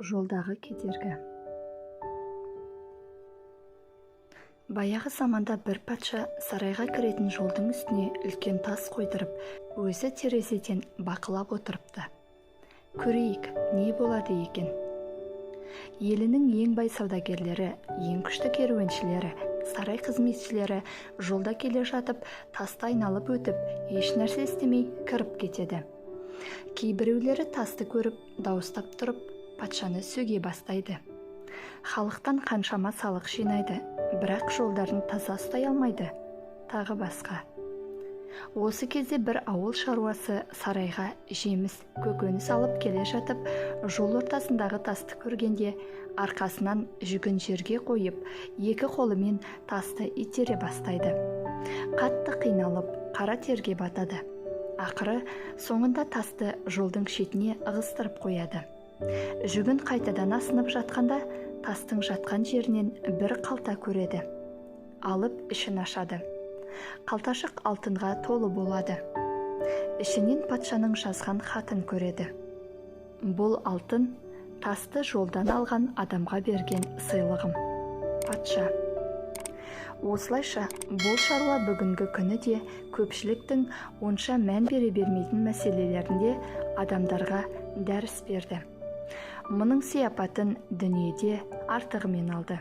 Жолдағы кедергі. Баяғы заманда бір патша сарайға кіретін жолдың үстіне үлкен тас қойдырып, өзі терезеден бақылап отырыпты. Көрейік, не болады екен. Елінің ең бай саудагерлері, ең күшті керуеншілері, сарай қызметшілері жолда келе жатып, тасты айналып өтіп, еш нәрсе істемей кіріп кетеді. Кейбіреулері тасты көріп, дауыстап тұрып, патшаны сөге бастайды. Халықтан қаншама салық жинайды, бірақ жолдарын таза ұстай алмайды. Тағы басқа. Осы кезде бір ауыл шаруасы сарайға жеміс, көкөніс алып келе жатып, жол ортасындағы тасты көргенде, арқасынан жүгін жерге қойып, екі қолымен тасты итере бастайды. Қатты қиналып, қара терге батады. Ақыры соңында тасты жолдың шетіне ығыстырып қояды. Жүгін қайтадан асынып жатқанда, тастың жатқан жерінен бір қалта көреді. Алып ішін ашады. Қалташық алтынға толы болады. Ішінен патшаның жазған хатын көреді. Бұл алтын тасты жолдан алған адамға берген сыйлығым. Патша. Осылайша, бұл шаруа бүгінгі күні де көпшіліктің онша мән бере бермейтін мәселелерінде адамдарға дәріс берді. Мұның сияпатын дүниеде артығымен алды.